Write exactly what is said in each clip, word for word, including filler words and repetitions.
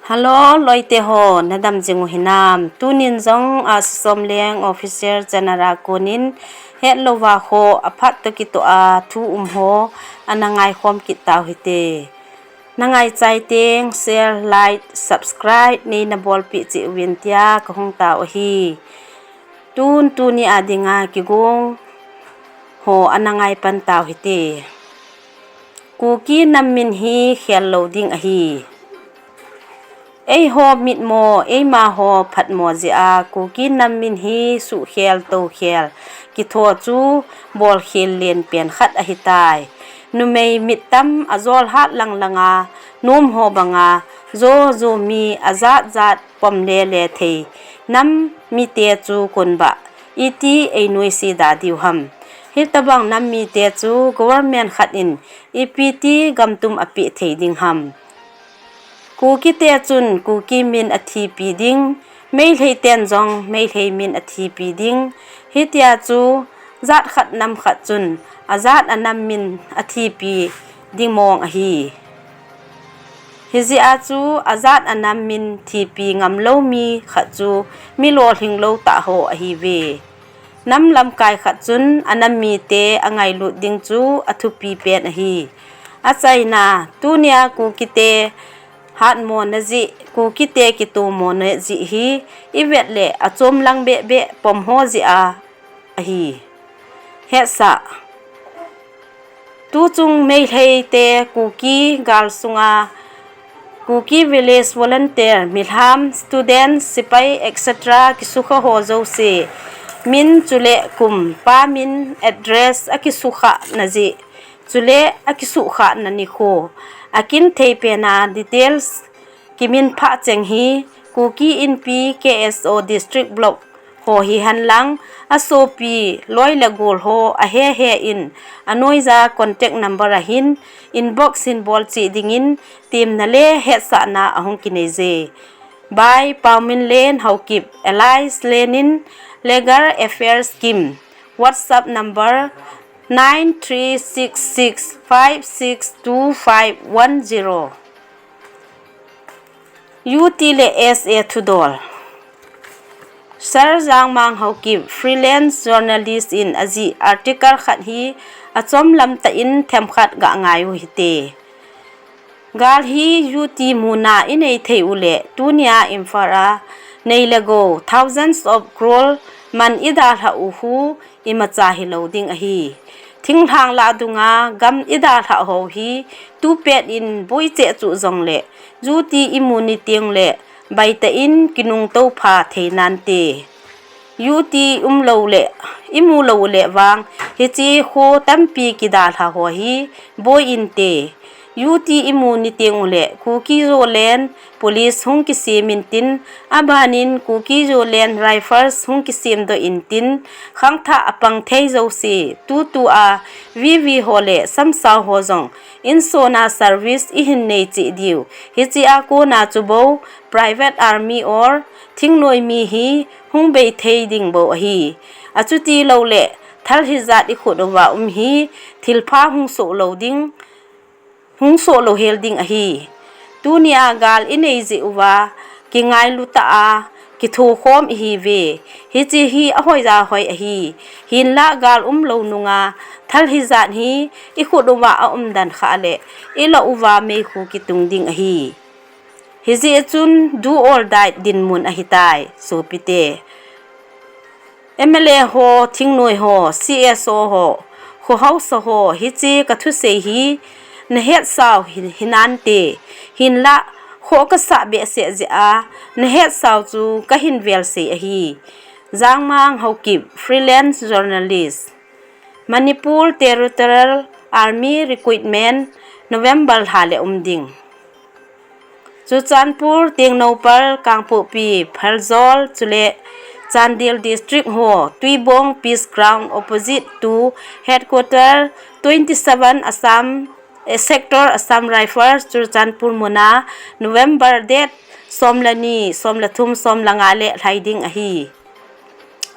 Hello, loite ho, nadam jing u hinam? Tunin jong a Sosomleng official channel a konin hetlouva ho aphat toh kitoh a thu um ho ana ngaikhom kit tau hite. Nangai chai teng share, like, subscribe nei nabolpeh cheh uvin tia kahung tao ahi. Tun tuni a dinga kigong ho ana ngai pan tau hite. Kuki nam min hi khel lou ding ahi. Eiho mitmo, eima ho phatmo jeh a Kuki nam min hi suhkhel, toukhel, kitho chu bolkhel lenpen khat ahitai. Numei mit tam ajol hat lang langa, nom ho banga, jo jo mi ajat jat pom lele thei nam mite chu konbah iti einuisat da diu ham? Hitobang nam mite chu government khat in ipi ti gamtum apeh thei ding ham? Kukite chun Kuki min athipi ding, Meitei ten jong Meitei min athipi ding, hitia chu jat khat nam khat chun ajat anam min athipi ding mong ahi. Hijeh a chu ajat anam min thipi ngamlou mi khat chu mi lolhing lou tah ho ahiuve. Nam lamkai khat chun anam mite angailut ding chu athupi pen ahi. Achaina, tunia Kukite hatmona jeh, Kukite kitomona jeh hi ivet le achom lang behbeh pom ho jeh a ahi. Hetsah. Tuchung Meitei te Kuki gal sunga Kuki Village Volunteer, milham, student, sipai, et cetera kisukha ho jouse min chule kum, pa min, address akisukhah na jeh, chule akisuhkhah na nikho akin thei pena details kiminphah cheng hi Kuki Inpi K S O District Block ho hihen lang, asopi loi le gol ho ahehe in anoija contact number a hin inbox hin bol cheh dingin temna le hetsahna ahung kinei je. By Paominlen Haokip, alias Lenin, Legal Affairs Kim, WhatsApp number nine three six six five six two five one zero. U T le S A thudol. Sir Jangmang Haokip, freelance journalist in ajih article khat hi achom lam tah in themkhat ga ngai u hite. Gal hi U T muna inei thei u le tunia Imphal a nei le gou thousands of crore man idalhah u hu imacha hilou ding ahi. Thinglhang lah dunga gam idalhah ho hi tupet in boi cheh chuh jongle U T imu ni teng le baitah in kinungto pha thei nante. U T umlou le, imu lou le vang, hiche kho tampi kidalha ho hi boi inte. U T imu ni teng u le, Kuki Zoland Police hung kisem intin, abanin Kuki Zoland Rifles hung kisem doh intin, khangthah apang thei jouse, tutua V V ho le samsao ho jong insona service ihin nei cheh diu. Hichea kona chu bou private army or thingnoi mi hi hung bei thei ding bou ahi. Achuti lou le, thal hijat ikhut uva um hi thilpha hung soh lou ding, hung soh lou hel ding ahi. Tunia gal inei jeh uva kingailu tah a kithokhom ihiuve. Hiche hi ahoiya hoi ahi. Hinlah gal umlou nunga thal hijat hi ikhut uva aum dan khah le, ilah uva meikhu kitung ding ahi. Hijeh chun do or die dinmun ahitai, sopite. M L A ho, thingnoi ho, C S O ho, khohaosa ho, hiche kathusei hi nahetsau hi, hinante, hinlah khoh kasah behseh jeh a nahetsau chu kahin velsei ahi. Jangmang Haokip, freelance journalist. Manipur Territorial Army Recruitment, November lha le um ding. Churachandpur, Tengnoupal, Kangpokpi, Pherzawl, chule Chandel District ho, Tuibong Peace Ground opposite to Headquarter twenty seven Assam, eh, Sector Assam Rifles, Churachandpur muna, November date som le ni, som le thum, som le nga le lhai ding ahi.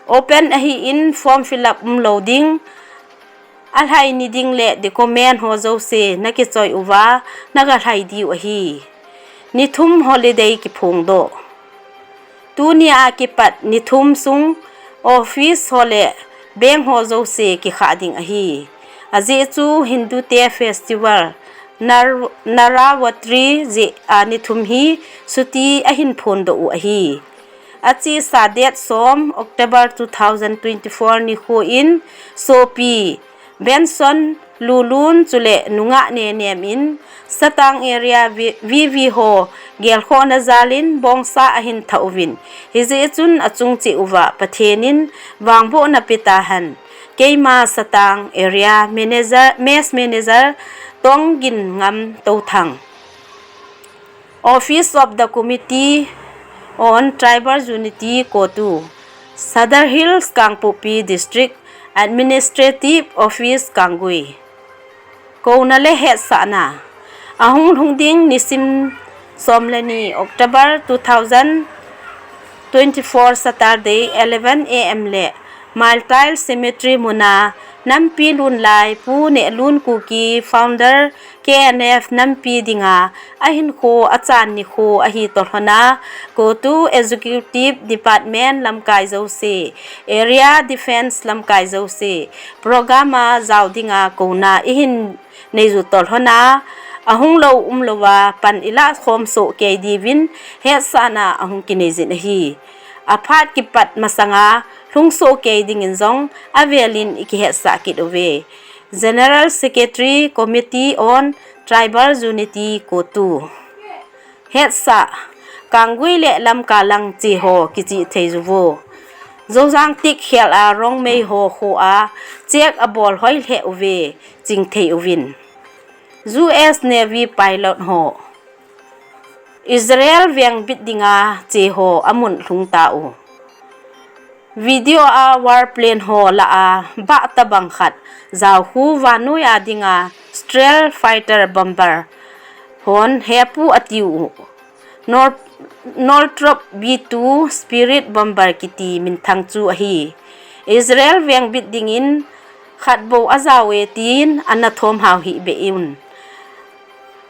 Open ahin form fill up umlou ding, alhai ni ding le document ho jouse nakichoi uva naga lhai diu ahi. Nithum holiday kiphongdoh. Tunia kipat nithum sung office ho le bank ho jouse kikhah ding ahi. Ajeh chu Hindu te festival Nar- Navaratri jeh a nithum hi chuti ahin phondoh u ahi. Achesa date som October two thousand twenty-four nikho in sopi Benson Lulun chule nungah Nenem in Satang area V- VV ho gelkhohna jalin bongsa ahin thah uvin, hijeh chun achung cheh uva Pathen in vangbohna petahen, keima Satang area manager, mess manager Tonggin Ngam Touthang, Office of the Committee on Tribal Unity, CoTU, Sadar Hills, Kangpokpi District Administrative Office, Kanggui. Kouna le hetsahna. Ahung lhung ding nisim som le ni October two thousand twenty-four Saturday eleven A M le Mailtail Cemetery muna nampi lunlai Pu Nehlun Kuki, founder, K N F nampi dinga ahinkho achan nikho ahi toh lhona, CoTU Executive Department lamkai jouse, Area Defence lamkai jouse, program a jao dinga kouna ihin neiyu toh lhona, ahung lou umlouva pan ilah khom soh kei diuvin hetsahna ahung kinei jin ahi. Aphat kipat masanga lhung soh kei dingin jong avelin ikihetsah kit uve. General Secretary, Committee on Tribal Unity, CoTU. Hetsah, Kanggui le Lamka lang che ho kichih thei juvo. Zojang tik khel a Rongmei ho kho a check abol hoi lheh uve, ching thei uvin. U S Navy pilot ho Israel vengbit dinga che ho amun lhung tau. Video a warplane ho lah a bah tabang khat jao khu vannoi a dinga stealth fighter bomber hon hepu atiu. Nor- Northrop B two Spirit bomber kiti minthang chu ahi. Israel vengbit dingin khat bou ajao e tin ana thom hao hih beh un.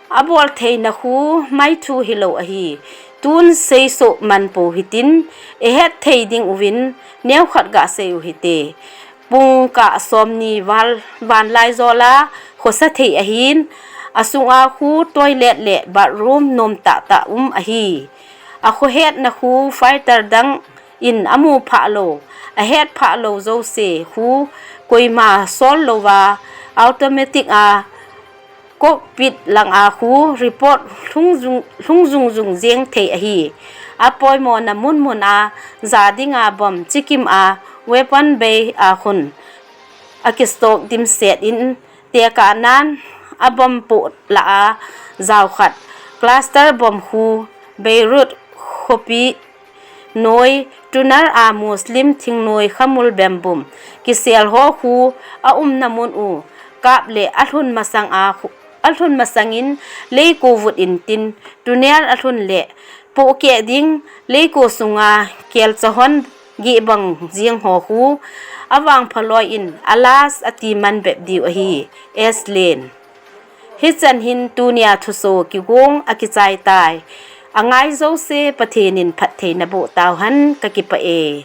Abol theina khu maithu hilou ahi. Tun seisoh man pou hitin, ihet thei ding uvin, neokhat gasei u hite. Pungkah somni val, vanlai jola khosa thei ahin, asunga khu toilet le bathroom nom tahtah um ahi. Akhohetna khu fighter dang in amu phah lou, ahet phah lou jouse khu koima sol louva automatic a cockpit langa khu report lhung jung, lhung jung jung jeng thei ahi. Apoimona mun mun a ja dinga bomb chikim a weapon bei a khun akistock dimset in tekahnan abomb poh lah a jao khat cluster bomb khu Beirut khopi noi tunar a Muslim thingnoi khamul bembum kisel ho khu aumna mun u kap le alhun masang a khu, alhun masangin leiko vut intin tuner alhun le pohkeh ding leiko sunga kelcha hon gih bang jeng ho khu avangpha loi in alas ati man bep diu ahi. S Lane. Hichan hin tunia thuso kigong akichai tai. Angai jouse Pathen in phattheina boh tauhen, kakipah e.